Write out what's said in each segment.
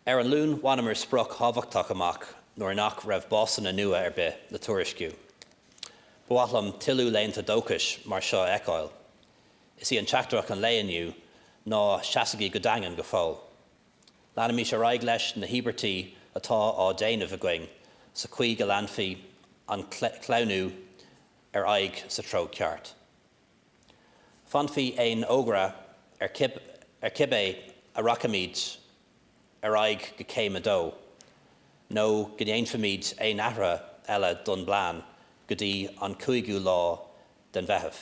Ar an Luan bhaineamar sprioc thábhachtach amach nuair nach raibh básanna nua ar bith le tuairisciú. Ba mhaith liom tuilleadh laethanta dóchais mar seo a fheiceáil. Is í an teachtaireacht an lae inniu ná seasaigí go daingean go fóill. Leanaimis ar aghaidh leis na híobairtí atá á déanamh againn sa chaoi go leanfaidh an claonú ar aghaidh sa treo ceart. Fanfaidh aon fhógra ar cibé a rachaimid ar aghaidh go céim 2, nó go ndéanfaimid aon athruithe eile don bplean go dtí an 5ú lá den Mheitheamh.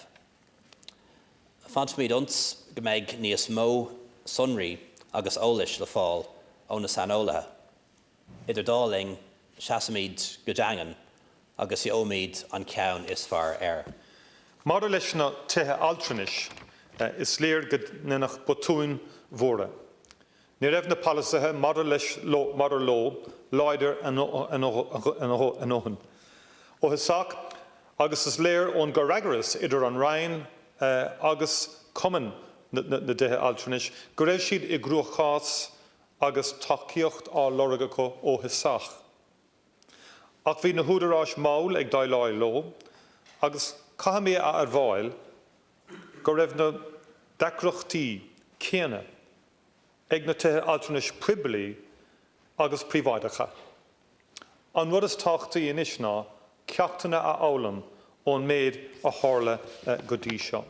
Fanfaimid ionas go mbeidh níos mó sonraí agus eolais le fáil ó na saineolaithe. Idir dá linn, seasfaimid go daingean agus gheobhaimid an ceann is fearr air. Maidir leis na tithe altranais, is léir go ndeineadh botúin mhóra. Ní raibh na polasaithe maidir maidir leo láidir a ndóthain ó thosach agus is léir ón gcomhfhreagras idir an Roinn agus Cumann na dTithe Altranais go raibh siad i gcruachás agus tacaíocht á lorg acu ó thosach. Ach bhí na húdaráis mall ag déileáil leo agus caithfidh mé a admháil go raibh na deacrachtaí céanna ag na tithe altranais poiblí agus príobháideacha. An rud is tábhachtaí anois ná ceachtanna a fhoghlaim ón méid a tharla go dtí seo.